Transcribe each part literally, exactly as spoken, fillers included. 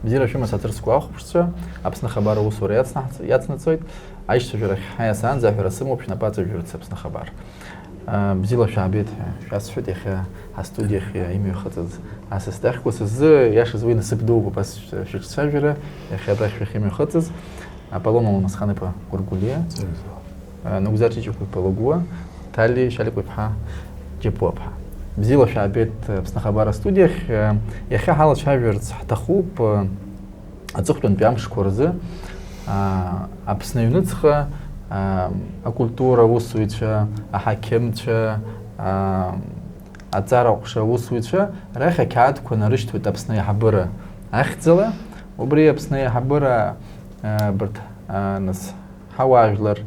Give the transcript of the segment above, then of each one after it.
Бзиара шәымаз, аҭырқәа ахәаԥшцәа, Аԥсны Хабар аусура иацнаҳҵ-, иацнаҵоит. Аишьцәажәара ахьҳаиасаанӡа аҳәара сымоуп, шәнапы аҵажәырц, Аԥсны Хабар. Бзиала шәаабеит ҳәа шәасҳәоит, иахьа астудиахь имҩахыҵыз асасдахьқәа сзы, иашаз уи насыԥ дууп абас шәыҿцәажәара, иахьа абрахь шәахьымҩахыҵыз. Аполлон Алмасхан-иԥа Гәыргәлиа, Нугзар Ҷыҷыкәа-иԥа Лагәуа, Ҭали Шьаликәа-иԥҳа Џьапуаԥҳа. Бзиала шәаабеит Аԥсны Хабар астудиахь. Иахьа ҳалацәажәарц ҳҭахуп аҵыхәтәантәи амшқәа рзы, аа, Аԥсны аҩныҵҟа, аа, акультура аусзуҩцәа, аҳақьымцәа, аа, аҵара аҟәша аусзуҩцәа рахь ақьаадқәа нарышьҭуеит Аԥсны аиҳабыра ахьӡала. Убри Аԥсны аиҳабыра, аа, абарҭ, аа, нас, ҳауаажәлар,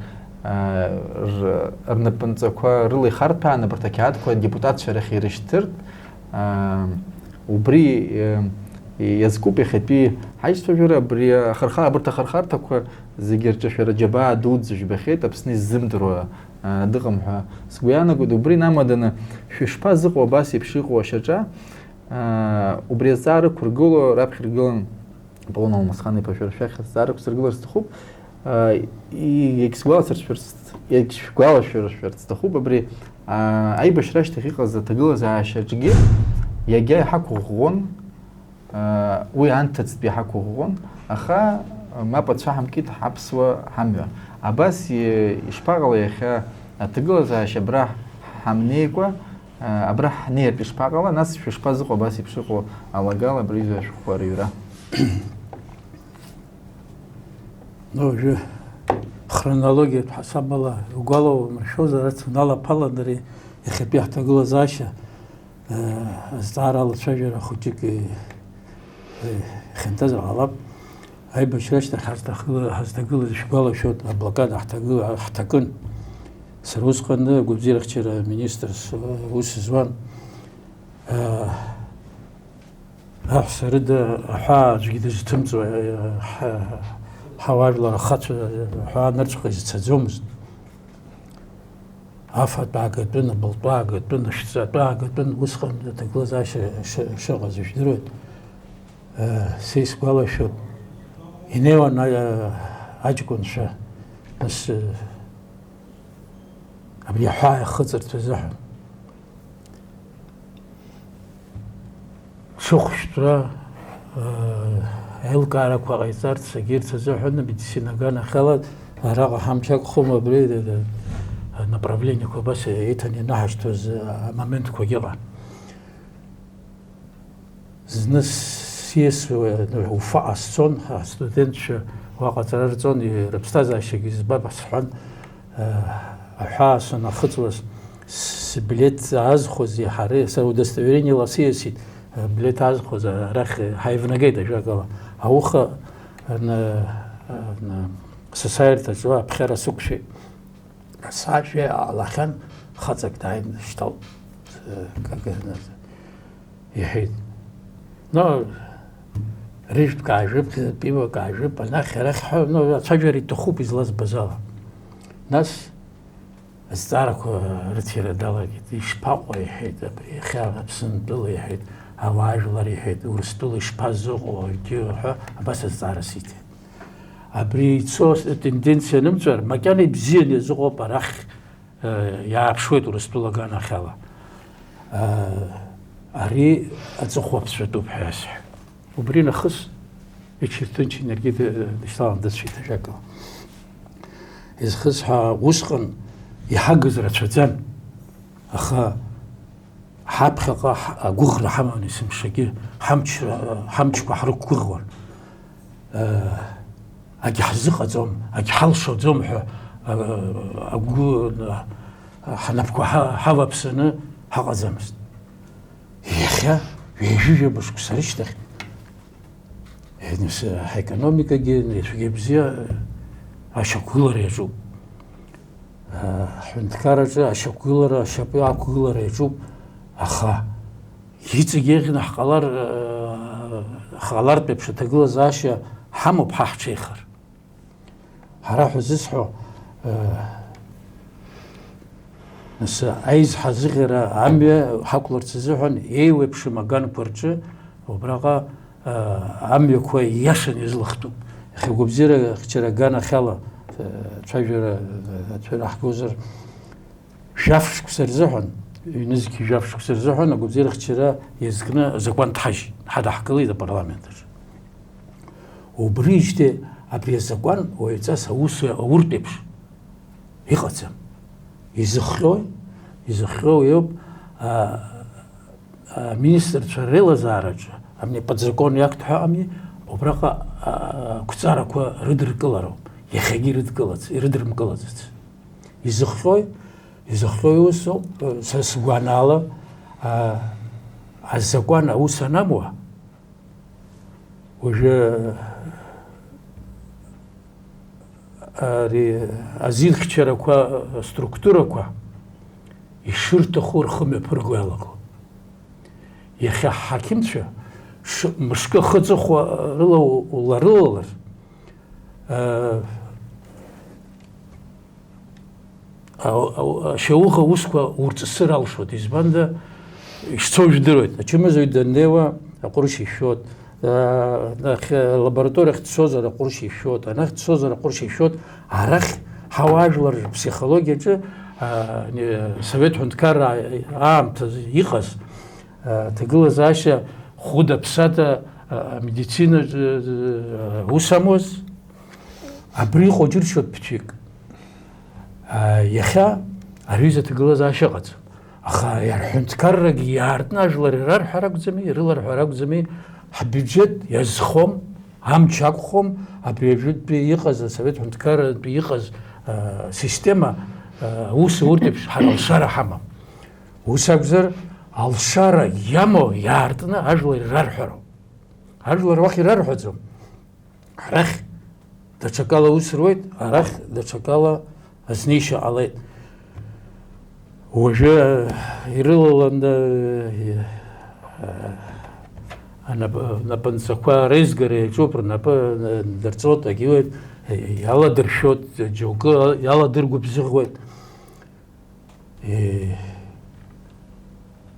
аа, р-, рнапынҵақәа рыла ихарҭәааны абарҭ ақьаадқәа адепутатцәа рахь ирышьҭыртә, аа, убри, э, иазкуп иахьатәи ҳаишьцәажәара, абри ахырха-, абарҭ ахырхарҭақәа зегьы рҿы шәара џьабаа дуӡӡа жәбахьеит, Аԥсны иззымдыруа, аа, дыҟам ҳәа сгәы иаанагоит. Убри инамаданы шәышԥазыҟоу абас еиԥш иҟоу ашьаҿа? Аа, убри азҵаара ықәыргыло раԥхьа иргылан Аполлон Алмасхан-иԥа, шәара шәахь азҵаара ықәсыргылар сҭахуп. Аа, и-, егьсгәаласыршәарц, егьшәгәалашәыршәарц сҭахуп, абри, аа, аибашьра ашьҭахь иҟаз аҭагылазаашьа аҿгьы иагьа иҳақәыӷәӷәон, аа, уи анҭыҵтәи иҳақәыӷәӷәон, аха мап ацәаҳамкит ҳаԥсуа ҳамҩа. Абас и-, ишԥаҟалеи иахьа аҭагылазаашьа абра ҳамнеикәа, аа, абра ҳнеиртә ишԥаҟала, нас шәышԥазыҟоу абас еиԥш иҟоу алагала абри изы ашәҟәқәа рыҩра? Ну, уажәы хронологиатә ҳасабала угәалаумыршәозар, арҭ уналаԥалан, ари иахьатәи ҳҭагылазаашьа, э, азҵаара алацәажәара хәыҷык, э, э, ихьанҭазар ҟалап. Аибашьра ашьҭахь ҳазҭагыла-, ҳазҭагылаз шәгәалашәоит, аблокада ҳҭагыла-, ҳҭакын. Сара усҟан агәабзиарахьчара аминистрс, э, ус зуан. Э, Аҳәса рыда аҳәаа аӡәгьы дызҭымҵуа, ҳа-, ҳауаажәлар ахацәа аҳәаа нырцәҟа изцаӡомызт. Афатә аагатәын, абылтәы аагатәын, ашәҵатәы аагатәын, усҟан аҭагылазаашьа шы-, шыҟаз ижәдыруеит. Э, са исгәалашәоит, инеиуан, а-, аҷкәынцәа, нас, э, абри аҳәаа иахыҵырц азыҳәан. Сыхәшәтәра, э, аилкаарақәа ҟаиҵарц, егьырҭ азыҳәан амедицина аганахьала араҟа ҳамч ақәхом, абри, э, э, направлениеқәа абас иҭаны ианаҳашьҭуаз, э, амоментқәагьы ыҟан. Зны сиасуа, уфаҟа сцон, астудентцәа уаҟа аҵара рҵон, и-, рыԥсҭазаашьагьы збап сҳәан, э, аҳәаа санахыҵуаз, с-, сблеҭ аазхәози ҳареи, сара удостоверениела сиасит, э, блеҭ аазхәаз, арахь ҳаивнагеит, ажәакала. Ауха, н-, н-, сасааирҭаҿы аԥхьара сықәшәеит. Сашәа аалахьан, хаҵак дааин дышьҭалт, э, как, э, иҳәеит. Но, рыжәтә каажәып, пивак аажәып, анахь, арахь ҳәа, но, ацәажәара иҭахуп излазбаз ала. Нас азҵаарақәа рыҭира далагеит. Ишԥаҟоу, иҳәеит, абри иахьа Аԥсынтәыла, иҳәеит, ауаажәлар, иҳәеит, Урыстәыла ишԥазыҟоу, егьи ҳәа, абас азҵаара сиҭеит. Абри ицо атенденциа анымҵәар, макьана ибзианы иазыҟоуп арахь, э, иааԥшуеит Урыстәыла аганахьала. Э, ари аҵыхәа ԥҵәатәуп ҳәа иасҳәап. Убри нахыс иҽирҭынчын, иаргьы ды-, дышьҭалан дыцәеит ажәакала. Изхысҳәаа, усҟан иҳагыз рацәаӡан, аха ҳаԥхьаҟа ҳ-, агәыӷра ҳаман есымшагьы, ҳамч-, ҳамчқәа ҳрықәгәыӷуан. Э, агьҳзыҟаҵом, агьҳалшаӡом ҳәа, э, агәы, э, ҳнапқәа ҳа-, ҳаваԥсаны ҳаҟаӡамызт. Иахьа, ҩажәижәаба шықәса рышьҭахь, э, нас, ҳаекономикагьы, нас, егьи бзиа, э, ашьақәгылара иаҿуп. Ҳҳәынҭқарраҿы ашьақәгылара, ашьапы ақәгылара иаҿуп, аха иҵегь еиӷьны ҳҟалар, ҳҟалартә еиԥш аҭагылазаашьа ҳамоуп ҳа ҳҽеихар. Ҳара ҳәа зысҳәо, нас аизҳа азыӷьара амҩа ҳақәларц азыҳәан еиуеиԥшым аганқәа рҿы убраҟа Амҩақәа ииашаны излыхтәуп. Иахьа агәабзиара ахьчара аганахьала, э, цәажәара, э, аҭәара ҳгозар, жәаф шықәса рзыҳәан, ҩнызқь жәаф шықәса рзыҳәан агәабзиара ахьчара иазкны азакәан дҳажьит, ҳадаҳкылеит апарламент аҿы. Убрижьҭеи абри азакәан уаҩҵас аус ауртә еиԥш иҟаӡам. Изыхҟьои? Изыхҟьоу иоуп, а, аминистрцәа реилазаараҿы, абни подзаконный акт ҳәа ыҟами, убраҟа, а, ақәҵарақәа рыдыркылароуп, иахьагьы ирыдкылац-, ирыдырмкылаӡац. Изыхҟьои? Изыхҟьои усоуп, са сгәанала, а, азакәан аус анамуа, уажәы, ари азинхьчарақәа, аструктурақәа ишырҭаху рхы мҩаԥырго иалаго. Иахьа ҳҳақьымцәа ш-, мышкы ахы аҵыхәа рыла у-, уларылалар, а, Ау-, ау-, ашьауӷа аусқәа урҵысыр алшоит, избанда, ишцо жәдыруеит. Ачымазаҩ даннеиуа аҟәрышь ишәоит, а, нахь, лабораториахь дцозар аҟәрышь ишәоит, анахь дцозар аҟәрышь ишәоит, арахь ҳауаажәлар рԥсихологиаҿы, а, не, Совет ҳәынҭқарра аамҭазы иҟаз, а, ҭагылазаашьа хәыда-ԥсада, а, амедицина, а, ус амоз, абри иҟоу џьыршьоит ԥыҭҩык. Иахьа ари аҩыза аҭагылазаашьа ыҟаӡам. Аха иара ҳҳәынҭқаррагьы иаартны ажәлар ирарҳәар акәӡами, ирыларҳәар акәӡами, ҳбиуџьет иазхом, амч ақәхом, абри аҩытәтәи иҟаз, асовет ҳәынҭқарратәи иҟаз, а, система, а, аус урҭ еиԥш ҳара алшара ҳамам. Ус акәзар, алшара иамоу иаартны ажәлар ирарҳәароуп. Ажәлар уахь ирарҳәаӡом. Арахь даҽакала аус руеит, арахь даҽакала азнеишьа ҟалеит. Уажәы ирылаланы, э, анап-, анапынҵақәа реизгара иаҿуп, рнапы, э, дырҵоит, агьиуеит, э, иаладыршәоит, џьоукы иаладыргәыбзыӷуеит. Э,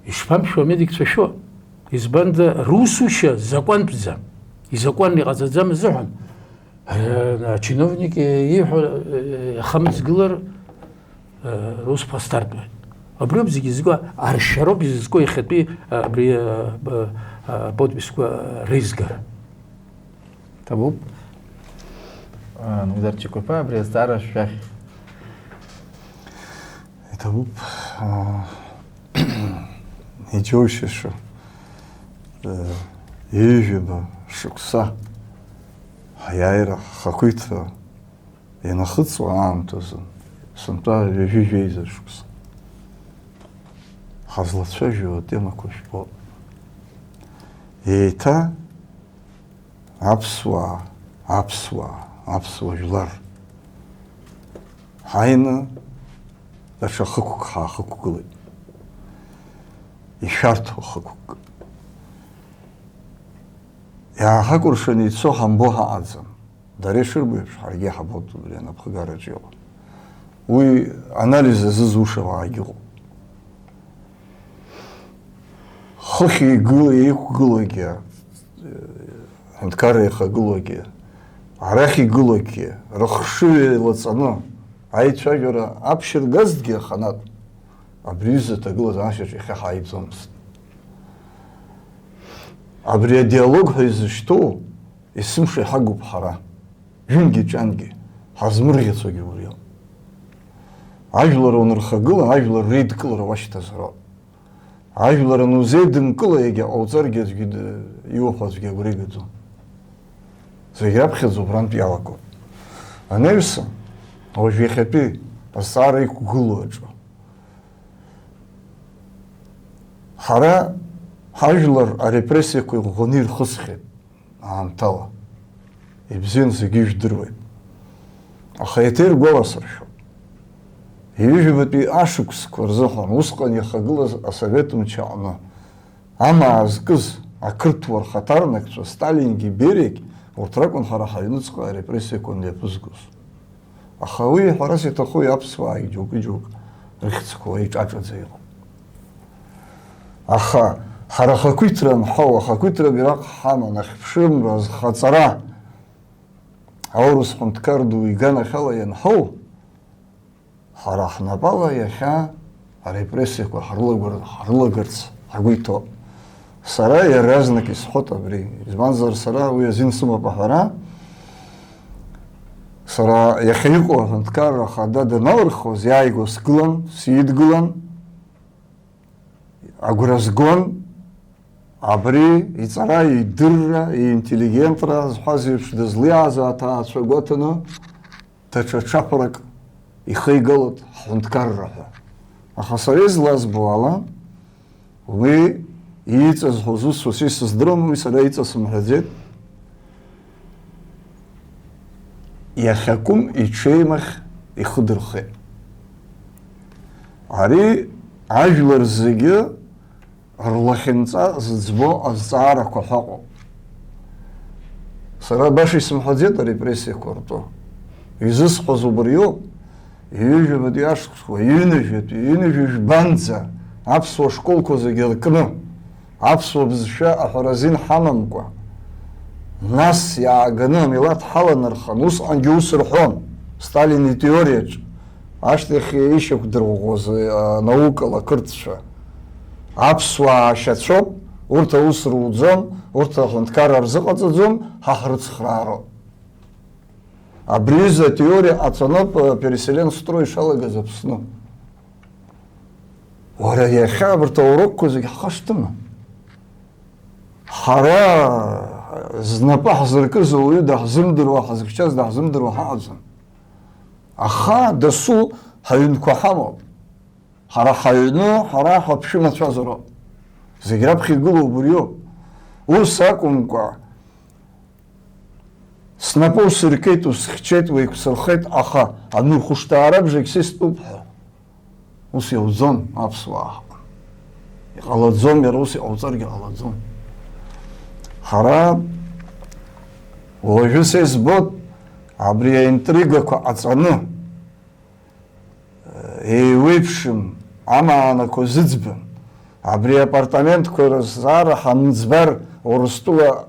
ишԥамшәо амедикцәа шәо? Избанда, русушьа закәантәӡам, изакәан иҟаҵаӡам азыҳәан, э, ачиновник, э, ииҳәо, э, иахамҵгылар, э, рус ԥхасҭартәуеит. Абриоуп зегьы зго, аршәароуп изызку иахьатәи, э, абри, э, б-, э, подписқәа реизгара. Ҭабуп. А, Нудар Чикәаԥа, абри азҵаара шәахь. Иҭабуп, а, иџьоушьаша, э, ҩажәаба шықәса ҳаиааира, ҳхақәиҭра ианахыҵуа аамҭазы, сынтәа ҩажәи жәеиза шықәса ҳазлацәажәо атемақәа жәбо. Еиҭа Аԥсуаа, аԥсуаа, аԥсуа жәлар. Ҳааины даҽа хықәк ҳаахықәгылеит. Ишәарҭоу хықәк. Иааҳакәыршаны ицо ҳамбо ҳаҟаӡам. Дара ишырбо еиԥш, ҳаргьы иаҳбоит убри анапхгараҿы иҟоу. Уи анализ азызуша уаагьы ыҟоуп. Хыхь игы-, иқәгылогьы, аҳәынҭқарра иахагылоугьы, арахь игылогьы, рыхшыҩ еилаҵаны, аицәажәара аԥшьыргазҭгьы аханатә, абри аҩыза аҭагылазаашьаҿ иахьа ҳааиӡомызт. Абри адиалог ҳәа изышьҭоу есымша иҳагуп ҳара, ҩынгьы ҿангьы, ҳазмырӷьацәагьы убри ауп. Ажәлар уанырхагыла, ажәлар реидкылара уашьҭазароуп. Ажәлар анузеидымкыла, егьа ҟауҵаргьы аӡәгьы д-, иуҳәо аӡәгьы агәра игаӡом. Зегь раԥхьаӡа убрантә иалагоит. Анаҩсан, уажә иахьатәи азҵаара иқәгылоу аҿы, ҳара ҳажәлар арепрессиақәа иӷәӷәаны ирхысхьеит. Аамҭала. Ибзиан, зегьы ижәдыруеит. Аха еиҭа иргәаласыршәоит. Ҩажәабатәи ашықәсқәа рзыҳәан усҟан иахагылаз асовет мчы аҟны амаа зкыз ақырҭуа рхаҭарнакцәа Сталингьы Бериагь урҭ ракәын ҳара ҳаҩныҵҟа арепрессиақәа аниаԥызгоз. Аха уи, ҳәарас иаҭаху, аԥсуаагьы џьоукы-џьоукы рыхьӡқәа уа иҿаҿаӡа иҟоуп. Аха Ҳара ахақәиҭра анҳау, ахақәиҭра бираҟ ҳаман, ахьԥшымра, азхаҵара, аурыс ҳәынҭқар ду иганахьала ианҳау, ҳара ҳнапала иахьа арепрессиақәа ҳрылагәыр-, ҳрылагарц ҳгәы иҭоуп. Сара иаразнак исҳәоит абри, избанзар, сара уи азин сымоуп аҳәара. Сара иахьа иҟоу аҳәынҭқарра ахада даналырхуаз, иааигәа сгылан, сидгылан, агәра згон, абри иҵара, идырра, иинтеллигентра зҳәаз еиԥш дызлиааз аҭаацәа гәаҭаны, даҽа ҽаԥарак ихеигалоит ҳҳәынҭқарра ҳәа. Аха сара излазбо ала, уи иҵазҳәоз усқәа са исыздыруам, уи сара иҵасымҳәаӡеит. Иахьакәым иҽеимахь ихы дырхеит. Ари ажәлар зегьы рлахьынҵа зыӡбо азҵаарақәа ҳәа ыҟоуп. Сара баша исымҳәаӡеит арепрессиақәа ртәы. Изысҳәаз убриоуп, ҩажәабатәи ашықәсқәа, ҩынҩажәатәи, ҩынҩажәи жәбанӡа аԥсуа школқәа зегьы ркны, аԥсуа бызшәа аҳәара азин ҳамамкәа, нас иааганы амилаҭ ҳаланархан, усҟангьы ус рҳәон, Сталин итеориаҿ, ашьҭахь ишьақәдырӷәӷәоз, а, наукала ақырҭцәа. Аԥсуаа ашьацәоуп, урҭ аус руӡом, урҭ аҳәынҭқарра рзыҟаҵаӡом, ҳа ҳрыцхраароуп. Абри аҩыза атеориа ҟаҵаноуп, а, переселенстрой ишалагаз Аԥсны. Уара, иахьа абарҭ аурокқәа зегь ҳхашҭыма? Ҳара знапы ҳзыркыз ауаҩы даҳзымдыруа, ҳазыхьчаз даҳзымдыруа ҳаҟаӡам. Аха дасу ҳаҩнқәа ҳамоуп. Ҳара ҳаҩны, ҳара ҳаԥшәымацәазароуп. Зегь раԥхьа игылоу убриоуп. Ус акәымкәа, снапы усыркит, усхьчеит, уеиқәсырхеит, аха амҩахәышҭаара бжагь сыстәуп ҳәа. Ус иауӡом аԥсуаа ҳҟны. Иҟалаӡом, иара ус иҟауҵаргьы ҟалаӡом. Ҳара уажәы са избоит, абри аинтригақәа ҟаҵаны, еиуеиԥшым амаанақәа зыӡбам. Абри апартаментқәа рызҵаара ҳанӡбар, Урыстәыла,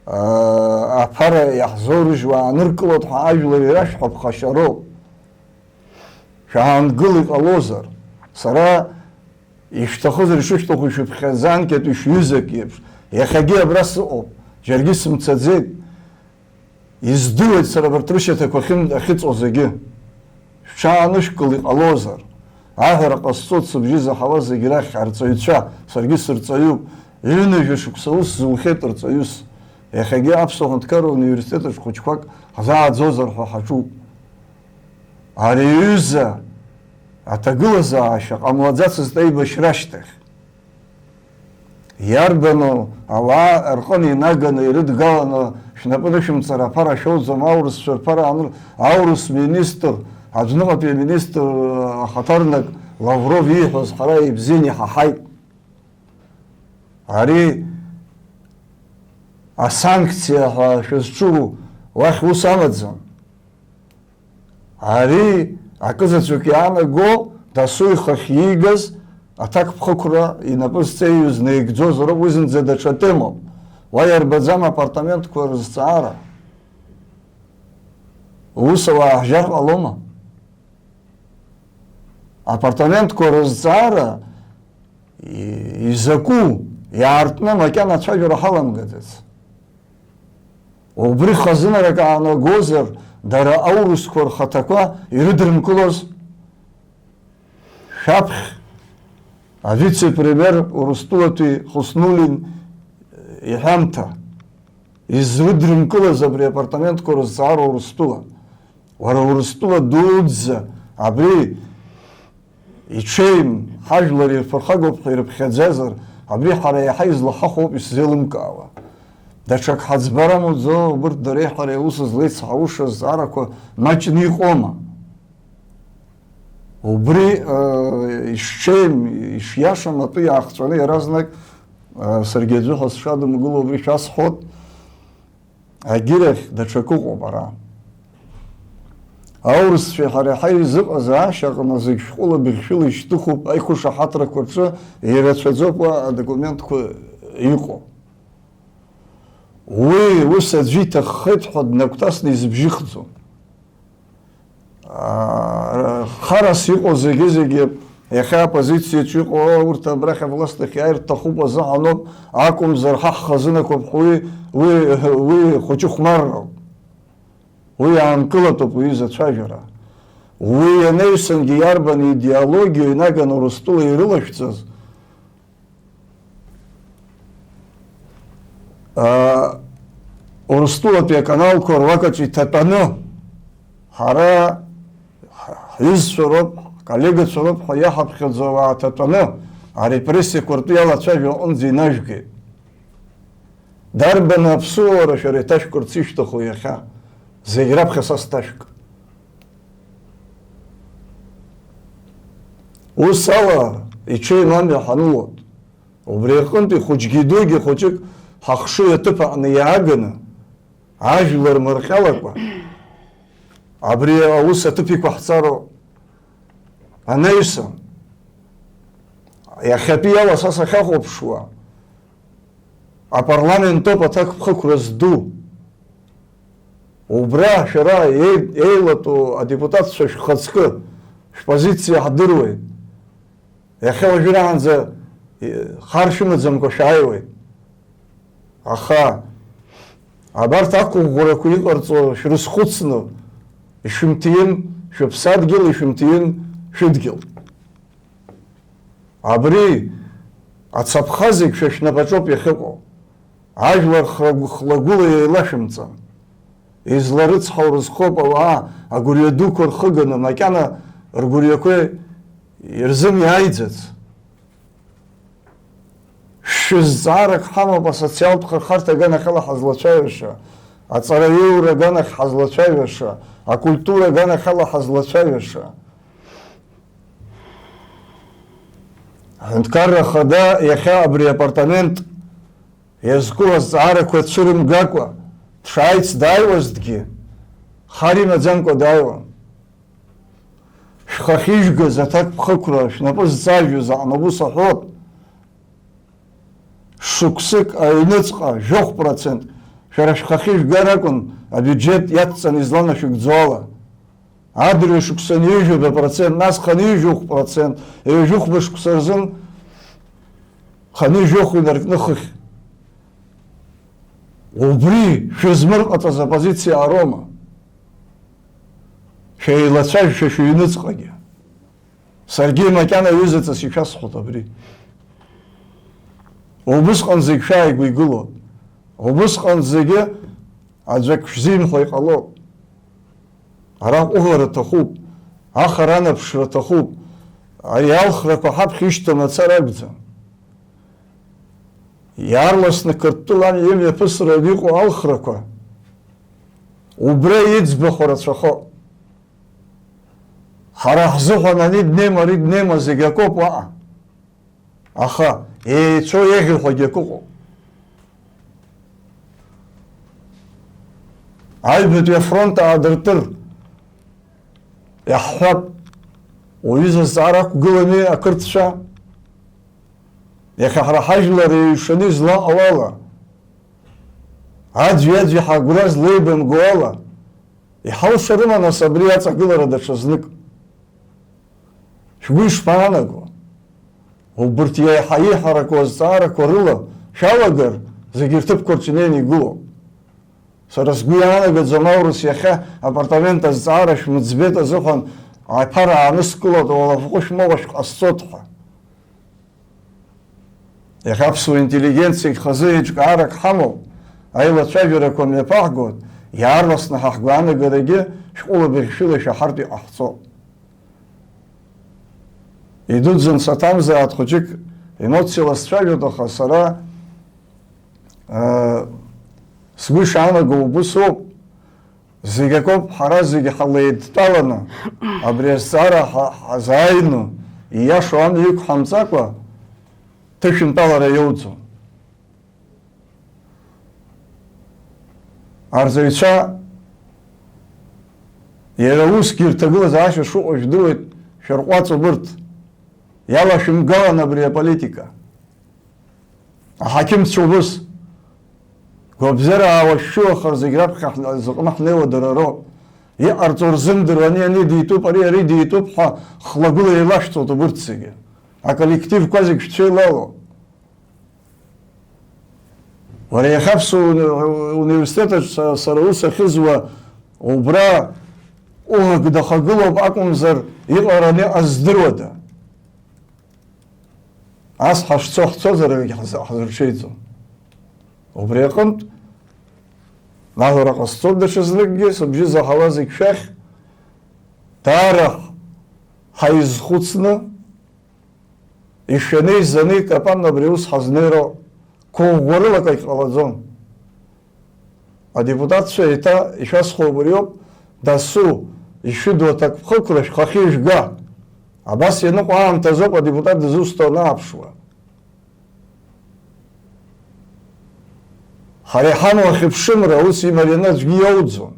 аа, аԥара иаҳзоурыжьуа ааныркылоит ҳәа ажәлар ирашәҳәа ԥхашьароуп. Шәаангыл, иҟалозар. Сара ишәҭахызар, ишышәҭаху ишәыԥхьаӡа анкьатәи шәҩызак еиԥш. Иахьагьы абра сыҟоуп, џьаргьы сымцаӡеит. Издыруеит сара абарҭ рышьаҭақәа ахьын-, ахьыҵоу зегьы. Шәҽаанышәкыл, иҟалозар. Аҳәара ҟасҵоит сыбжьы заҳауа зегь рахь, арҵаҩцәа, саргьы сырҵаҩуп. Ҩынҩажәа шықәса ус зухьеит рҵаҩыс. Иахьагьы Аԥсуа Ҳәынҭқарра Университет аҿы хәыҷқәак ҳзааӡозар ҳәа ҳаҿуп. Ари аҩыза аҭагылазаашьа ҟамлаӡацызт аибашьра ашьҭахь. Иарбану ауаа рҟын инаганы ирыдгаланы шәнапы нышәымҵар аԥара шәоуӡом, аурысцәа рԥара анр-, аурыс министр, аӡныҟатәи аминистр ахаҭарнак Лавров ииҳәоз ҳара ибзианы иҳаҳаит. Ари асанкциа ҳәа шәызҿу уахь ус амаӡам. Ари акызаҵәык иаанаго, дасу ихахь иигаз аҭакԥхықәра инапы зҵеиҩыз наигӡозароуп, уи зынӡа даҽа темоуп. Уа иарбаӡам апартаментқәа рызҵаара. Ус ауаа ҳжьар ҟалома? Апартаментқәа рызҵаара и-, изакәу иаартны макьана ацәажәара ҳаламгаӡац. Убри хазынарак аанагозар, дара аурысқәа рхаҭақәа ирыдрымкылоз? Шәаԥхь авице-премиер Урыстәылатәи Хуснуллин иҳәамҭа, изрыдрымкылаз абри апартаментқәа рызҵаара Урыстәыла. Уара Урыстәыла дуӡӡа абри иҽеим, ҳажәлар ирԥырхагоуп ҳәа ирыԥхьаӡазар, абри ҳара иаҳа излаҳахәо ауп исзеилымкаауа. Даҽак ҳаӡбар амуӡо, убырҭ дареи ҳареи аус злеицҳауша зҵаарақәа маҷны иҟоума? Убри, э, ишҽеим, ишиашам атәы иаахҵәаны иаразнак, э, саргьы аӡәы ҳәа сшадымгыло убри шәасҳәот. Агьырахь даҽак ыҟоуп ара. Аурысцәеи ҳареи ҳаизыҟазаашьа аҟны зегь шәҟәыла быӷьшәыла ишьҭыхуп, аиқәышаҳаҭрақәа рҿы ирацәаӡоуп уа адокументқәа иҟоу. Уи ус аӡәы иҭаххеит ҳәа днагәҭасны изыбжьыхӡом. Аа, харас иҟоу зегьы-зегьы, иахьа аоппозициаҿы иҟоу, урҭ абрахь авласт ахь иааир рҭахуп азыҳәаноуп, акәымзар ҳа ҳхазынақәоуп ҳәа уи, уи, уи хәыҷы хәмарроуп. Уи аанкылатәуп, уи изацәажәара. Уи ианаҩсангьы иарбан идеологиоу инаганы Урыстәыла ирылашәҵаз, аа, Урыстәылатәи аканалқәа руакаҿы иҭатәаны, ҳара ҳ-, ҳҩызцәа роуп, ҳколлегацәа роуп ҳәа иаҳаԥхьаӡо ауаа ҭатәаны, арепрессиақәа ртәы иалацәажәо аҟынӡа инажәгеит. Дарбан аԥсуара шәара иҭашәкырц ишәҭаху иахьа? Зегь раԥхьа са сҭашәк. Ус ала иҽеим амҩа ҳанылоит. Убри аҟынтәи хәыҷгьы дугьы хәыҷык ҳахшыҩ аҭыԥ аҟны иааганы, ажәлар мырҟьалакәа, абри аус аҭыԥ иқәаҳҵароуп. Анаҩсан, иахьатәи ала са сахьахәаԥшуа, апарламент ауп аҭакԥхықәра зду. Убра шәара еи-, еилатәоу адепутатцәа шәхаҵкы, шәпозициа ҳдыруеит. Иахьа уажәраанӡа, и-, хар шәымаӡамкәа шәааиуеит. Аха абарҭ ақәыӷәӷәарақәа иҟарҵо шәрызхәыцны, ишәымҭиин шәыԥсадгьыл, ишәымҭиин шәыдгьыл. Абри ацаԥха зегь шәа шәнапаҿоуп иахьыҟоу. Ажәлар храгә-, хлагәыла еилашәымҵан. Изларыцҳау рызхоуп ауаа агәырҩа дуқәа рхыганы, макьана ргәырҩақәа ирзымиааиӡац. Шәызҵаарак ҳамоуп асоциалтә хырхарҭа аганахьала ҳазлацәажәаша, аҵараиура аганахь ҳазлацәажәаша, акультура аганахьала ҳазлацәажәаша. Аҳәынҭқарра Ахада иахьа абри апартамент иазку азҵаарақәа цәырымгакәа дшааиц дааиуазҭгьы, хар имаӡамкәа дааиуан. Шәхахьыжәгаз аҭакԥхықәра шәнапы зҵажәыз аҟны убыс аҳәот, шықәсык аҩныҵҟа жәохә процент шәара шәхахьы ижәгар акәын, абиуџьет иацҵаны изланашәыгӡо ала. Адырҩашықәса ҩажәаба процент, нас хынҩажәи хә процент, ҩажәи хәба шықәса рзын хынҩажәи хә инаркны хыхь. Убри шәызмырҟаҵаз апозициа ароума? Шәеилацәажәшәа шәыҩныҵҟагьы. Саргьы макьана ҩызаҵас ишәасҳәоит абри. Убысҟан зегь шәааигәа игылоуп. Убысҟан зегьы аӡәак шәзимҳәо иҟалоит. Ара ҟәыӷара аҭахуп, ахара анаԥшра аҭахуп. Ари алхрақәа ҳаԥхьа ишьҭамлацар акәӡам. Иаарласны Қырҭтәыла имҩаԥысраны иҟоу алхрақәа убра иӡбахә рацәахоит. Ҳара ҳзыҳәан ани днеим, ари днеим зегь акоуп уаҟа. Аха еицәоу еиӷьу ҳәагьы акы ыҟоуп. Аҩбатәи афронт аадыртыр иаҳҳәап, уҩыза зҵаара ақәгылами ақырҭцәа? Иахьа ҳара ҳажәлар еиҩшаны излаҟоу ала, аӡәи-аӡәи ҳагәра злеибамго ала, иҳалшарыма нас абри аҵагылара даҽазнык? Шәгәы ишԥаанаго? Убырҭ иаҳа иҳараку азҵаарақәа рыла шәалагар, зегьы рҭыԥқәа рҿы инеины игылоуп. Сара сгәы иаанагаӡом аурыс иахьа апартамент азҵаара шәмыӡбеит азыҳәан аԥара ааныскылоит, уалафҟәышә моуашәа ҟасҵоит ҳәа. Иахьа аԥсуа интеллигенциагь хазы еиҿкаарак ҳамоуп, аилацәажәарақәа мҩаԥаҳгоит, иаарласны ҳа ҳгәаанагарагьы шәҟәылабыӷьшәыла ишәаҳартә иҟаҳҵоит. Идуӡӡан саҭамзааит, хәыҷык емоциала сцәажәоит, аха сара, э, сгәы ишаанаго убыс ауп. Зегь акоуп, ҳара зегь ҳалеидтәаланы абри азҵаара ҳа-, ҳазааины, ииашоу амҩа иқәҳамҵакәа, ҭышәынтәалара иоуӡом. Арҵаҩцәа Иара усгьы ирҭагылаз ашәа шыҟоу жәдыруеит, шәырҟәаҵ убырҭ. Иалашәымгалан абри аполитика. Аҳақьымцәа убыс. Гәабзиара аауашәшәылахар зегь раԥхьа ҳна-, зыҟны ҳнеиуа дара роуп. Иҟарҵо рзымдыруа, ани, ани дитәуп, ари, ари дитәуп ҳәа хлагәыла еилашәҵоит убырҭ зегьы. Аколлективқәа зегь шәцәеилало. Уара иахьа аԥсуа уни-, университет аҿы са-, сара ус ахьызуа, убра уӷәӷәа дахагылоуп акәымзар, иҟалараны иҟаз здыруада? Ас ҳашцо ҳцозар, егьа ҳзы-, ҳзырҽеиӡом. Убри аҟынтә, аҳәара ҟасҵоит даҽазныкгьы, сыбжьы заҳауа зегь шәахь, даара ҳаизхәыцны, ишәаны-изаны икапан абри аус ҳазнеироу қәыӷәӷәарыла акагь ҟалаӡом. Адепутатцәа еиҭа ишәасҳәо убриоуп, дасу, ишәыду аҭакԥхықәра шәхахьы ижәга. Абас ианыҟоу аамҭазоуп адепутат дызусҭоу анааԥшуа. Ҳара иҳамоу ахьыԥшымра ус имарианы аӡәгьы иоуӡом,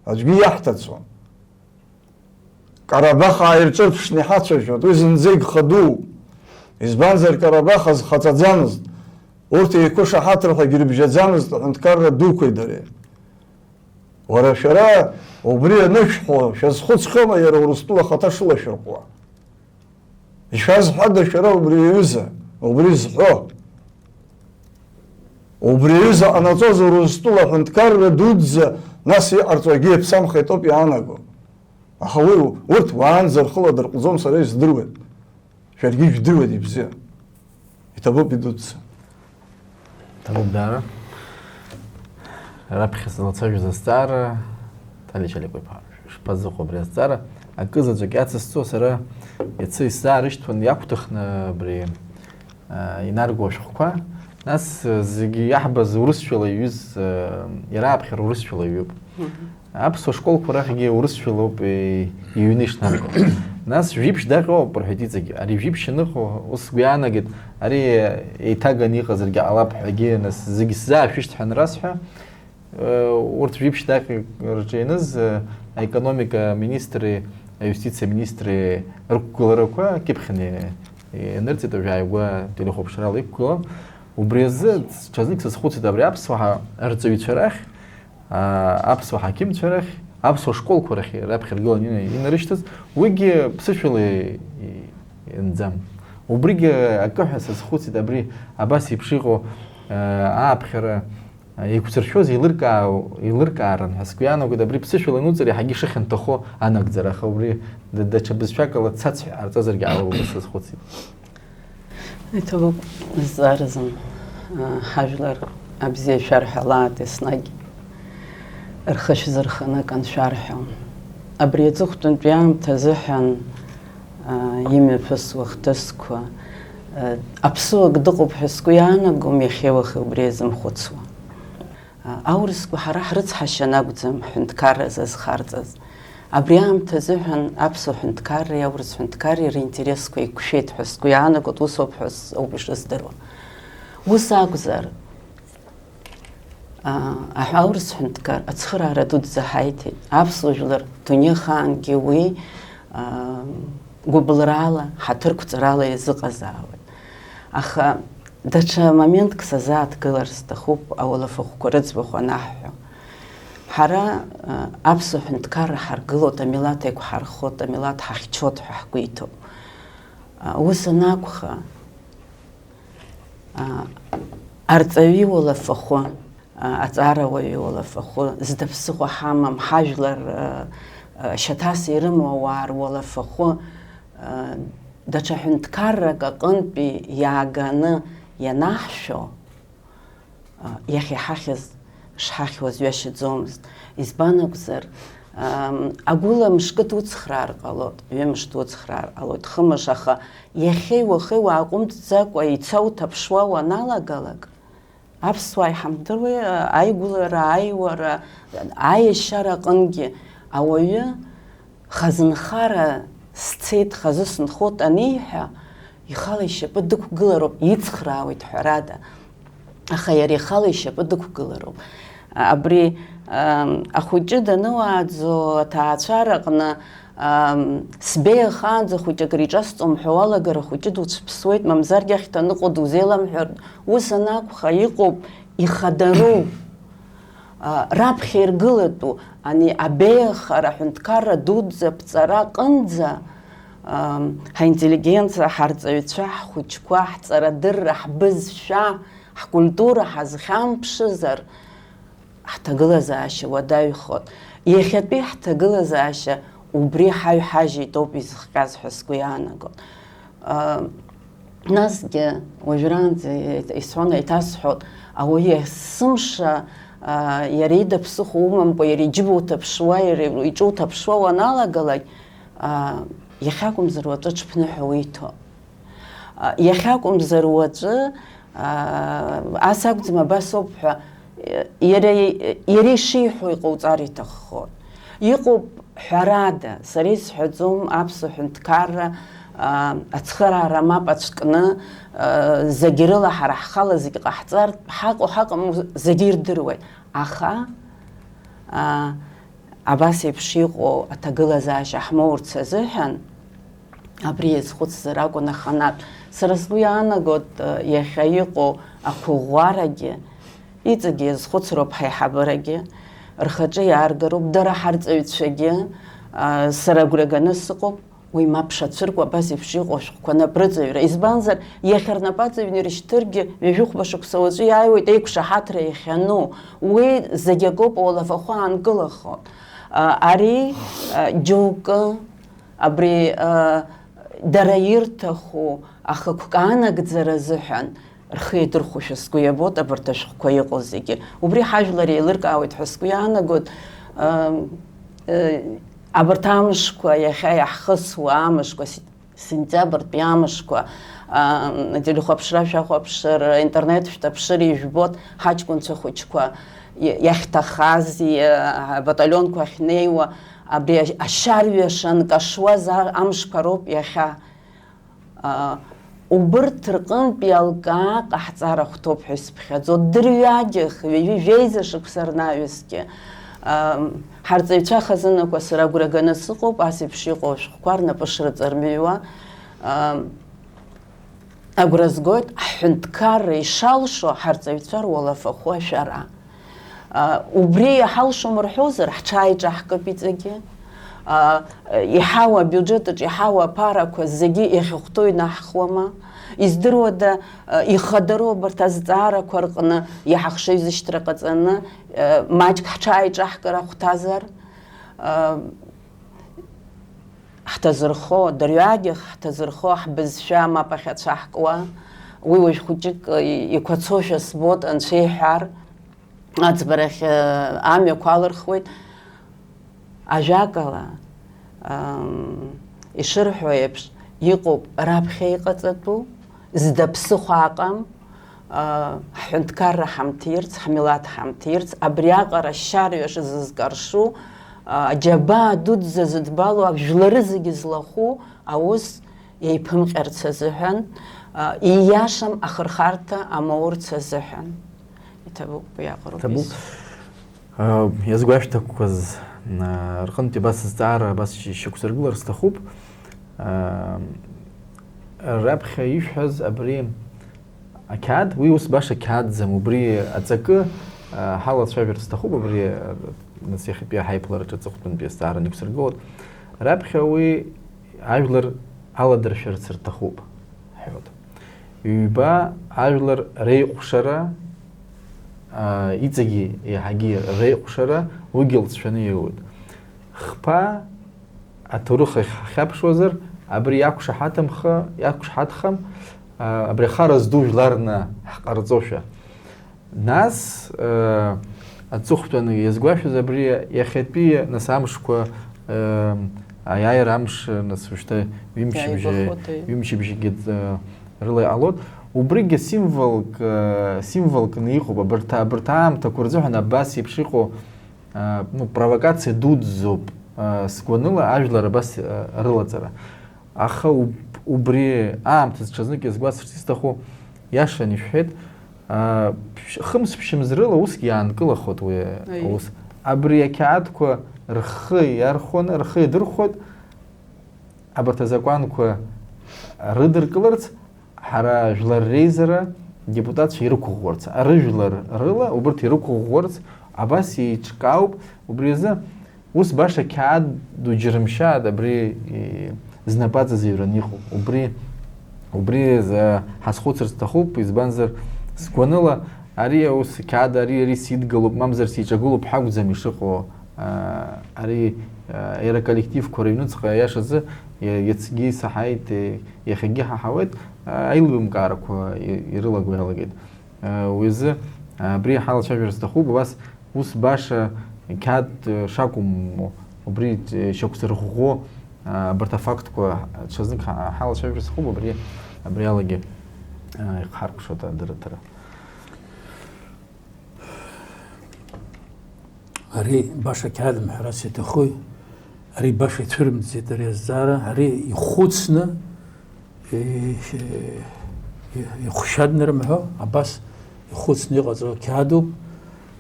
аӡәгьы иаҳҭацәом. Ҟарабах ааирҿырԥшны иҳацәажәоит, уи зынӡагь хадоуп. Избанзар, Ҟарабах азхаҵаӡамызт, урҭ еиқәышаҳаҭра ҳәагьы рыбжьаӡамызт аҳәынҭқарра дуқәеи дареи. Уара шәара убри анышәҳәо, шәазхәыцхьоума иара Урыстәыла ахаҭа шылашәырҟәуа? Ишәазҳәада шәара убри аҩыза, убри зҳәо? Убри аҩыза ҟанаҵоз Урыстәыла аҳәынҭқарра дуӡӡа нас иҟарҵо акгьы иаԥсамхеит ауп иаанаго. Аха уи, урҭ уаанӡа рхы ладырҟәӡом, сара исдыруеит. Шәаргьы ижәдыруеит ибзиа. Иҭабуп идуӡӡа. Иҭабуп даара. Раԥхьа сзылацәажәоз азҵаара, Ҭали Чаликәа-иԥа, шԥазыҟоу абри азҵаара? Акы заҵәык иацысҵо сара иацы исзаарышьҭуан иақәҭыхны абри, а, инарго ашәҟәқәа. Нас, а, зегьы иаҳбаз урысшәала иҩыз, а, иара аԥхьара урысшәала иҩуп. Мгм. Аԥсуа школқәа рахьгьы урысшәалоуп, е, иҩны ишнарго. Нас жәиԥшь даҟьоуп рҳәеит иҵегь. Ари жәиԥшь аныҟоу, ус сгәы иаанагеит, ари еиҭаганы иҟазаргьы ҟалап ҳәагьы, нас зегь сзаашәышьҭ ҳәа анрасҳәа, э, урҭ жәиԥшь даҟьак рҿы ианыз, э, аекономика министри аиустициа министри рықәгыларақәа кьыԥхьны ианырҵеит, уажә ааигәа телехәаԥшрала иқәгылан. Убри азы ҽазнык сазхәыцит, абри аԥсуаа рҵаҩцәа рахь, аа, аԥсуа ҳақьымцәа рахь, аԥсуа школқәа рахь раԥхьа ргыланы ина-, инарышьҭыз, уигьы ԥсышәала и-, и-, ианӡам. Убригьы акы ҳәа сазхәыцит, абри абас еиԥш иҟоу, аа, ааԥхьара еиқәзыршәоз еилыркаау-, еилыркаарын ҳәа сгәы иаанагоит, абри ԥсышәала ануҵар иаҳагьы ишыхьанҭахо анагӡара, аха убри д-, даҽа бызшәакала цацҳәа ҟарҵазаргьы ҟалоит ҳәа сазхәыцит. Иҭабуп, зҵааразын, аа, ҳажәлар абзиа шәарҳәалааит еснагь, рхы шәзырханы акы аншәарҳәо. Абри аҵыхәтәантәи аамҭа азыҳәан, аа, имҩаԥысуа хҭысқәа, аа, аԥсуак дыҟоуп ҳәа сгәы иаанагом иахьеи уахеи убри иазымхәыцуа. Аурысқәа ҳара ҳрыцҳашьан акәӡам ҳҳәынҭқарра зазхарҵаз. Абри аамҭа азыҳәан аԥсуа ҳәынҭқарреи аурыс ҳәынҭқарреи ринтересқәа еиқәшәеит ҳәа сгәы иаанагоит, ус ауп ҳәа с-, ауп ишыздыруа. Ус акәзар, а, аҳ-, аурыс ҳәынҭқар ацхыраара дуӡӡа ҳаиҭеит. Аԥсуа жәлар дунеихаангьы уи, а, гәыбылрала, ҳаҭырқәҵарала иазыҟазаауеит. Аха даҽа моментк сазааҭгылар сҭахуп, ауалафахәқәа рыӡбахә анаҳҳәо. Ҳара, а, аԥсуа ҳәынҭқарра ҳаргылоит, амилаҭ еиқәҳархоит, амилаҭ ҳахьчоит ҳәа ҳгәы иҭоуп. А, ус анакәха, а, арҵаҩы иуалафахәы, а, аҵарауаҩы иуалафахәы, зда ԥсыхәа ҳамам, ҳажәлар, а, а, шьаҭас ирымоу ауаа руалафахәы, а, даҽа ҳәынҭқаррак аҟынтәи иааганы ианаҳшәо, а, иахьа иҳахьыз шҳахьуаз ҩашьаӡомызт. Избан акәзар, ам, агәыла мышкы дуцхраар ҟалоит, ҩымш дуцхраар ҟалоит, хымш, аха иахьеи уахеи уааҟәымҵӡакәа ицо уҭаԥшуа уаналагалак, аԥсуаа иҳамдыруеи, а, аигәылара, аиуара, аиашьара аҟынгьы ауаҩы хазынхара сцеит, хазы сынхоит аниҳәа, ихала ишьапы дықәгылароуп, ицхраауеит ҳәарада. Аха иара ихала ишьапы дықәгылароуп. Абри, ам, ахәыҷы дануааӡо аҭаацәараҟны, ам, сбеиахаанӡа хәыҷык риҿасҵом ҳәа уалагар, ахәыҷы дуцәыԥсуеит, мамзаргьы ахьҭа аныҟәо дузеиламҳәартә. Ус анакәха, иҟоуп ихадароу, а, раԥхьа иргылатәу, ани абеиахара аҳәынҭқарра дуӡӡа ԥҵара аҟынӡа, ам, ҳаинтеллигенциа, ҳарҵаҩцәа, ҳхәыҷқәа, ҳҵарадырра, ҳбызшәа, ҳкультура ҳазхьамԥшызар, ҳҭагылазаашьа уадаҩхоит. Иахьатәи ҳҭагылазаашьа убри ҳаҩ ҳажьит ауп изыхҟьаз ҳәа сгәы иаанагон. А, насгьы уажәраанӡа исҳәон, еиҭасҳәот, ауаҩы есымша, а, иара ида ԥсыхәа умамкәа, иара иџьыба уҭаԥшуа, иара иҿы уҭаԥшуа уаналагалак, а, иахьакәымзар уаҵәы аҽԥныҳәа уиҭо. А, иахьакәымзар уаҵәы, аа, ас акәӡам, абас ауп ҳәа, иара, иара ишиҳәо иҟауҵар иҭаххоит. Иҟоуп, ҳәарада, сара исҳәаӡом аԥсуа ҳәынҭқарра, аа, ацхыраара мап ацәкны, аа, зегь рыла ҳара ҳхала зегь ҟаҳҵартә ҳаҟоу ҳаҟаму зегьы ирдыруеит. Аха, аа, абас еиԥш иҟоу аҭагылазаашьа ҳмоурц азыҳәан, абри иазхәыцзар акәын аханатә. Сара сгәы иаанагоит, иахьа иҟоу ақәыӷәӷәарагьы, иҵегьы иазхәыцроуп ҳаиҳабырагьы, рхаҿы иааргароуп, дара ҳарҵаҩцәагьы, сара агәра ганы сыҟоуп, уи мап шацәыркуа абас еиԥш иҟоу ашәҟәқәа напрыҵаҩра. Избанзар, иахьа рнапаҵаҩны ирышьҭыргьы, ҩажәихәба шықәса уаҵәы иааиуеит еиқәшаҳаҭра иахьану, уи зегь акоуп ауалафахәы аанкылахо. Ари, џьоукы, абри, дара ирҭаху ахықәкы анагӡара азыҳәан рхы иадырхәошәа сгәы иабоит абарҭ ашәҟәқәа иҟоу зегьы. Убри ҳажәлар еилыркаауеит ҳәа сгәы иаанагоит. Абарҭ амшқәа, иахьа иаҳхысуа амшқәа, сентиабртәи амшқәа, ателехәаԥшра шәахәаԥшыр, аинтернет шәҭаԥшыр, ижәбоит ҳаҷкәынцәа хәыҷқәа иахьҭахаз, абаталионқәа ахьнеиуа, абри ашьарҩаш анкашуаз амшқәа роуп иахьа. Убырҭ рҟынтә иалкаа ҟаҳҵар ахәҭоуп ҳәа исыԥхьаӡо, дырҩагьых, ҩажәи жәеиза шықәса рнаҩсгьы. Ҳарҵаҩцәа хазынақәа сара агәра ганы сыҟоуп, ас еиԥш иҟоу ашәҟәқәа рнапы шрыҵармыҩуа. Агәра згоит, ҳҳәынҭқарра ишалшо ҳарҵаҩцәа руалафахәы ашәара. Убри иҳалшом рҳәозар, ҳҽааиҿаҳкып иҵегьы. Иҳауа, абиуџьет аҿы иҳауа аԥарақәа зегьы иахьахәҭоу инаҳхуама? Издыруада, ихадароу абарҭ азҵаарақәа рҟны иаҳахшыҩзышьҭра ҟаҵаны, маҷк ҳҽааиҿаҳкыр ахәҭазар? Ҳҭазырхо, дырҩагьых ҳҭазырхо ҳбызшәа мап ахьацәаҳкуа, уи уажә хәыҷык иқәацошәа збоит, анцәа иҳәар, аӡбарахь, э, амҩақәа алырхуеит. Ажәакала, ам, ишырҳәо еиԥш, иҟоуп раԥхьа иҟаҵатәу, зда ԥсыхәа аҟам, а, ҳҳәынҭқарра ҳамҭирц, ҳмилаҭ ҳамҭирц, абриаҟара ашьарҩаш зызкаршу, а, аџьабаа дуӡӡа зыдбало, ажәлары зегьы злахәу аус еиԥымҟьарц азыҳәан, а, ииашам ахырхарҭа амоурц азыҳәан. Иҭабуп, уи аҟароуп. Иҭабуп. Ис- А, иазгәашәҭақәаз, а, рҟынтә абас зҵаара абас шьы-, шьақәсыргылар сҭахуп. А, раԥхьа ишәҳәаз абри ақьаад, уи ус баша қьаадӡам, убри аҵакы, а, ҳалацәажәар сҭахуп, абри, а, нас иахьатәи ҳаиԥылараҿы аҵыхәтәантәи азҵаара анықәсыргылоит. Раԥхьа уи ажәлар аладыршәарц рҭахуп, ҳҳәоит. Ҩба ажәлар реиҟәшара, аа, иҵегьы еиҳагьы реиҟәшара уигьы лҵшәаны иоуеит. Хԥа аҭоурых ахь ҳахьаԥшуазар, абри иақәшаҳаҭымхы-, иақәшаҳаҭхам, аа, абри ахара зду жәларны ҳҟарҵошәа. Нас, э, аҵыхәтәаны иазгәашәаз абри иахьатәи, нас, амшқәа, э, аиааира амш, нас, уажәшьҭа ҩымчыбжьа, Иааигәахоит, аиеи. Ҩымчыбжьгьы, э, рыла иҟалоит. Убригьы символк, э, символкны иҟоуп. Абарҭ, абарҭ аамҭақәа рзыҳәан абас еиԥш иҟоу, э, ну, провокациа дуӡӡоуп, э, сгәаныла, ажәлар абас, э, рылаҵара. Аха уб-, убри аамҭазы ҽазнык иазгәасҭарц исҭаху, иашан ишәҳәеит, А, ԥш-, хымз-ԥшьымз рыла усгьы иаанкылахоит уи Аиеи. Аус. Абри ақьаадқәа рхы иархәаны, рхы иадырхәоит, абарҭ азакәанқәа рыдыркыларц, ҳара Жәлар Реизара адепутатцәа ирықәыӷәӷәарц, арыжәлар рыла убырҭ ирықәыӷәӷәарц абас еиҿкаауп, убри азы ус баша қьаад ду џьырымшьааит абри, и, знапаҵазыҩран иҟоу. Убри, убри за-, ҳазхәыцырц сҭахуп, избанзар, сгәаныла, ари аус қьаад ари, ари сидгылоуп, мамзар сиҿагылоуп ҳәа акәӡам ишыҟоу, а, ари, а, иара аколлективқәа рыҩныҵҟа, иашазы, иа-, иацгьы исаҳаит, и-, иахьагьы ҳаҳауеит, а, аилибамкаарақәа и-, ирылаго иалагеит. Уи азы абри ҳалацәажәар сҭахуп, абас ус баша қьаад шакәым, убри шьақәзырӷәӷәо абарҭ афактқәа ҽазнык ҳа-, ҳалацәажәар сҭахуп, абри, абри алагьы ихҳаркәшоит адырраҭара. Ари баша қьаадым ҳәарас иаҭахуи? Ари баша ицәырымҵӡеит ари азҵаара, ари ихәыцны, и-, и-, ихәшьаднарымҳәо, абас ихәыцны иҟаҵоу қьаадуп.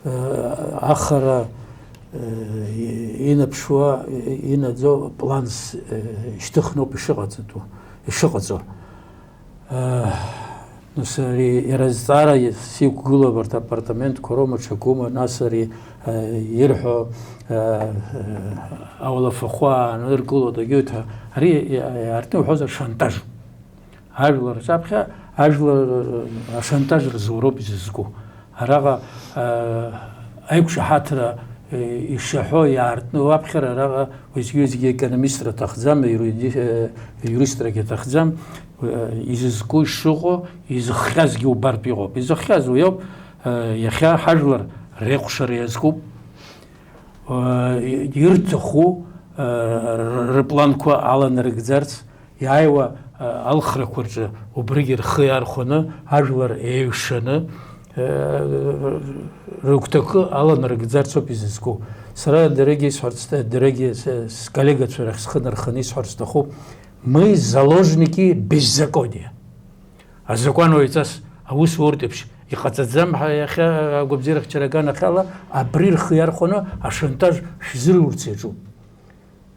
Э, ахара, э, и-, инаԥшуа, и-, инаӡо планс, э, шьҭыхноуп ишыҟаҵатәу, ишыҟаҵо. Э, нас ари иара азҵаара сиқәгылоуп, арҭ апартаментқәа роума, ҽакума, нас ари, э, ирҳәо, э, э, ауалафахәы ааныркылоит, агьоит ҳәа. Ари иа-, иаартны уҳәозар, шантаж. Ажәлар рҿаԥхьа, ажәлар, э, ашантаж рзуроуп изызку. Араҟа, э, аиқәшаҳаҭра, э, ишаҳәо иаартны уаԥхьар, араҟа уеизгьы-уеизгьы економистра аҭахӡам, иуриди-, э, иуристрагьы аҭахӡам. Изызку ишыҟоу, изыхҟьазгьы убартә иҟоуп. Изыхҟьаз уи ауп, э, иахьа ҳажәлар реикәшара иазкуп. Э, ирҭаху, э, р-, рыпланқәа аланарыгӡарц, иааиуа, э, алхрақәа рҿы убригьы рхы иархәаны, ажәлар еиҩшаны, э, рыгәҭакы аланарыгӡарц ауп изызку. Сара дарагьы исҳәарц, дарагьы с-, сколлегацәа рахь схы нарханы исҳәарц сҭахуп. Мы заложники беззакония. Азакәан уаҩҵас аус уртә еиԥш иҟаҵаӡам ҳәа иахьа агәабзиарахьчара аганахьала абри рхы иархәаны ашантаж шәзырурц иаҿуп.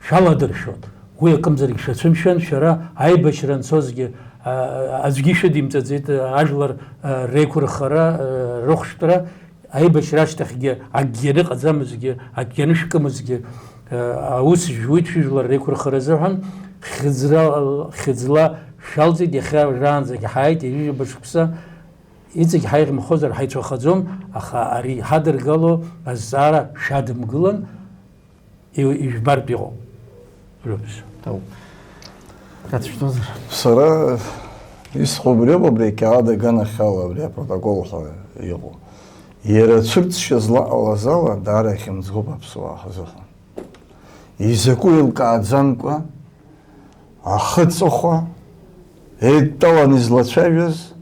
Шәаладыршәон. Уи акымзарак шәацәымшәан, шәара аибашьра анцозгьы, а, аӡәгьы шәыдимҵаӡеит, ажәлар, а, реиқәырхара, а, рыхәшәтәра, аибашьра ашьҭахьгьы акгьы аныҟаӡамызгьы, акгьы анышәкымызгьы, э, аус жәуеит шәыжәлар реиқәырхара азыҳәан, хьыӡра-, хьыӡла шәалҵит, иахьа раанӡагь ҳааит, ҩажәа шықәса, иҵегь ҳаиӷьымхозар ҳаицәахаӡом, аха ари ҳадыргало азҵаара шәадымгылан, и-, ижәбартә иҟоуп. Рыԥс. Ҭоуп. Кацәшәозар? Сара исҳәо убриоуп, абри ақьаад аганахьала, абри апротокол ҳәа иҟоу. Иара ацәырҵшьа злаҟалаз ала, даара ихьымӡӷуп аԥсуаа ҳзыҳәан. Изакәу еилкааӡамкәа, ахы ҵыхәа еидтәалан излацәажәаз,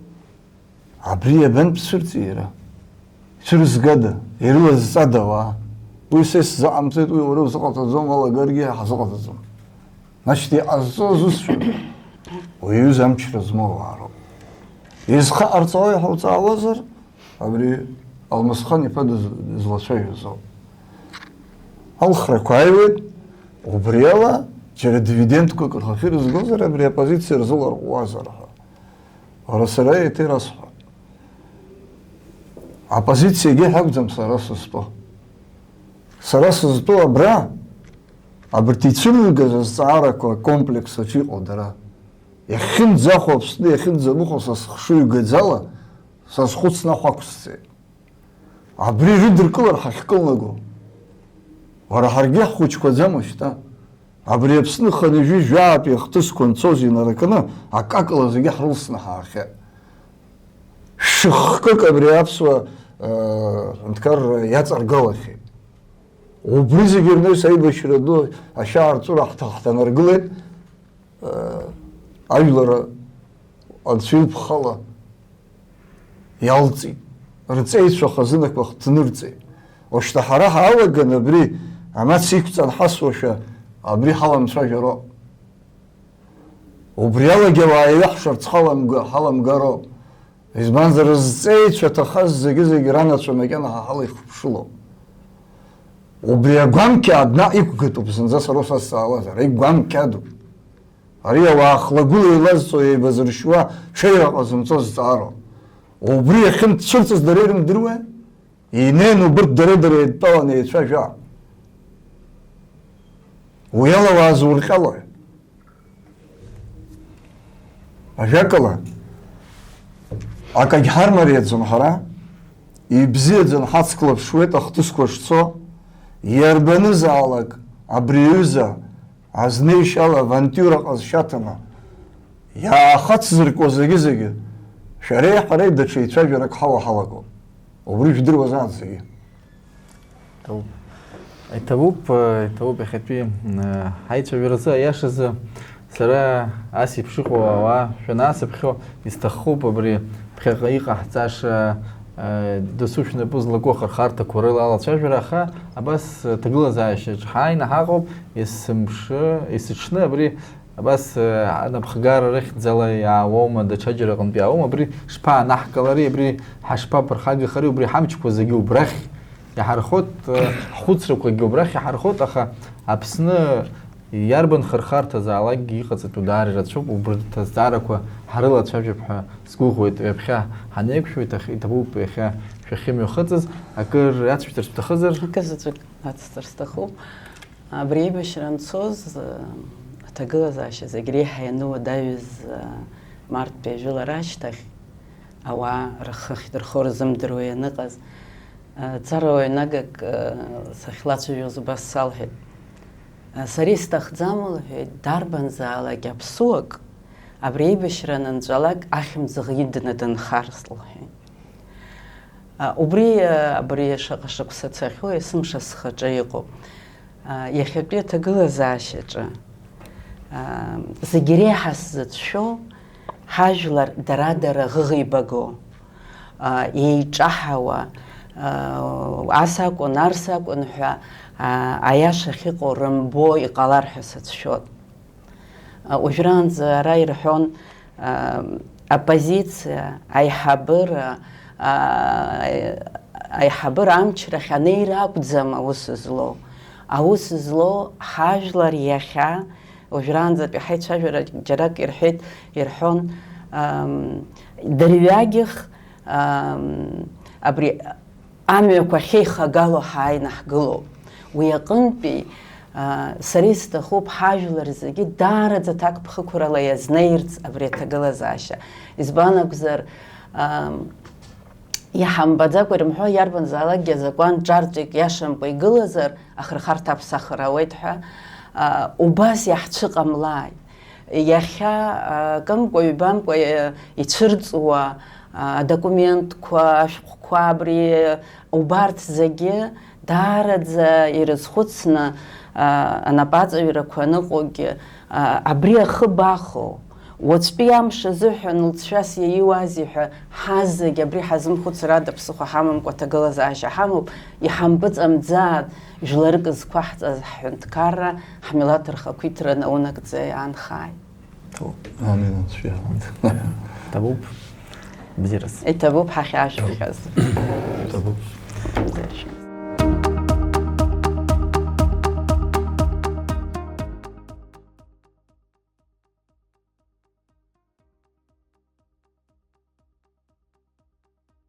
абри иабантә цәырҵи иара? Ицәырызгада? Ирылазҵада ауаа? Уи са исзыҟамҵеит, уи уара узыҟаҵаӡом, уалагаргьы ҳазыҟаҵаӡом. Значит, иҟазҵо зусҭцәада? Уи аҩыза амчра змоу ауаа роуп. Изхаҟарҵауеи ҳәа уҵаауазар, абри Алмасхан-иԥа дыз-, дызлацәажәоз ауп. Алхрақәа ааиуеит, убриала џьара дивидендқәак рхахьы ирызгозар, абри апозициа рзыларҟәуазар ҳәа. Уара сара еиҭа ирасҳәап. Апозициагьы ҳәа акәӡам сара сызтәу. Сара сызтәу абра, абарҭ ицәырыргаз азҵаарақәа акомплекс аҿы иҟоу дара. Иахьынӡахәо Аԥсны, иахьынӡамыхәо са сыхшыҩ гаӡала, сазхәыцны ахә ақәсҵеит. Абри рыдыркылар ҳахькылнаго. Уара ҳаргьы ҳхәыҷқәаӡам уажәшьҭа. Абри Аԥсны хынҩажәи жәаатәи ахҭысқәа анцоз инаркны, акакала зегьы ҳрылсны ҳаахьеит. Шәыхкык абри аԥсуа, э, ҳәынҭқарра иаҵаргалахьеит. Убри зегьы рнаҩс аибашьра ду ашьаарҵәыра ҳҭа-, ҳҭанаргылеит. Ажәлар анцәа илԥхала иалҵит, рҵеицәа хазынақәа хҭнырҵеит. Ушьҭа ҳара ҳалаган абри амац иқәҵан ҳасуашәа абри ҳаламцәажәароуп. Убри алагьы ауаа еиҩаҳшарц ҳаламга-, ҳаламгароуп. Избанзар, зҵеицәа ҭахаз зегьы-зегьы ранацәа макьана ҳа ҳала ихыԥшыло. Убри агәамқьаад наҟ иқәгатәуп, зынӡа сара усазҵаауазар, игәамқьадуп. Ари ауаа хлагәыла еилазҵо, еибазыршьуа, ҽеира ҟазымҵо зҵаароуп. Убри иахьынтә цәырҵыз дара ирымдыруеи? Инеин убырҭ дара-дара еидтәаланы еицәажәа. Уи ала уаазурҟьалои? Ажәакала, акагь ҳармариаӡом ҳара, ибзиаӡаны ҳацклаԥшуеит ахҭысқәа шцо, иарбанызаалак абри аҩыза азнеишьала авантиура ҟазшьа аҭаны, иаахацзыркуа зегьы-зегьы, шәареи ҳареи даҽа еицәажәарак ҳауа ҳалагоуп. Убри жәдыруазааит зегьы. Иҭабуп. Иҭабуп, э, иҭабуп иахьатәи, э, ҳаицәажәаразы, аиашазы, сара ас еиԥш иҟоу ауаа шәанасыԥхьо, исҭаххоуп абри ԥхьаҟа иҟаҳҵаша, э, дасу шәнапы злаку ахырхарҭақәа рыла алацәажәара, аха абас, э, ҭагылазаашьаҿ ҳааины ҳаҟоуп, есымшы, есыҽны абри Абас, э, анапхгара рыхьӡала иаауоума, даҽаџьара аҟынтә иаауоума, абри шԥаанаҳкылари, абри ҳашԥаԥырхагахари, убри ҳамчқәа зегьы убрахь иҳархот, э, ҳхәыцрақәагьы убрахь иҳархот, аха Аԥсны иарбан хырхарҭазаалакгьы иҟаҵатәу даара ирацәоуп, убарҭ азҵаарақәа ҳарылацәажәап ҳәа сгәыӷуеит, ҩаԥхьа ҳанеиқәшәо иҭах-, иҭабуп иахьа шәахьымҩахыҵыз, акыр иацшәҵарц бҭахызар? Акы заҵәык ацҵар сҭахуп. Абри аибашьра анцоз, э, аҭагылазаашьа зегь реиҳа иануадаҩыз, э, марттәи ажәылара ашьҭахь, ауаа рхы ахьдырхо рзымдыруа ианыҟаз, э, ҵарауаҩ нагак, э, сахьлацәажәоз убас салҳәеит. Э, сара исҭахӡам, лҳәеит, дарбанзаалак аԥсуак абри аибашьра анынҵәалак ахьымӡӷ идны дынхар, лҳәеит. А, убри, а, абри шаҟа шықәса цахьоу есымша схаҿы иҟоуп. А, иахьатәи аҭагылазаашьаҿы, а, зегь реиҳа сзыцәшәо, ҳажәлар дара-дара ӷыӷибаго, а, еиҿаҳауа, а, ас акәын, арс акәын ҳәа, а, аиаша ахьыҟоу рымбо иҟалар ҳәа сацәшәоит. Уажәраанӡа ара ирҳәон, а, оппозициа, аиҳабыра, а, аиҳабыра амчрахь анеира акәӡам аус злоу. Аус злоу ҳажәлар иахьа, уажәраанӡатәи ҳаицәажәара џьарак ирҳәеит, ирҳәон, ам, дырҩагьых, ам, абри амҩақәа ахьеихагало ҳааины ҳгылоуп. Уи аҟынтәи, а, сара исҭахуп ҳажәлар зегьы даараӡа аҭакԥхықәрала иазнеирц абри аҭагылазаашьа. Избан акәзар, ам, иҳамбаӡакәа ирымҳәо иарбанзаалакгьы азакәан ҿарҵәик иашамкәа игылазар, ахырхарҭа аԥсахыр ауеит ҳәа, а, убас иаҳцәыҟамлааит. Иахьа, а, акымкәа-ҩбамкәа, а, ицәырҵуа, а, адокументқәа, ашәҟәқәа абри, убарҭ зегьы даараӡа ирызхәыцны, а, анапаҵаҩрақәа аныҟоугьы, а, абри ахы бахоу, уаҵәтәи амш азыҳәан лҵшәас иаиуазеи ҳәа ҳазегь абри ҳазымхәыцыр ада ԥсыхәа ҳамамкәа аҭагылазаашьа ҳамоуп, иҳампыҵамӡааит, жәларык зқәаҳҵаз ҳҳәынҭқарра, ҳмилаҭ рхақәиҭра наунагӡа иаанхааит. Ҭабуп. Амин, Анцәа иалан. Ҭабуп. Бзиараз. Иҭабуп ҳахьаашәыхьаз. Ҭабуп. Бзиараз.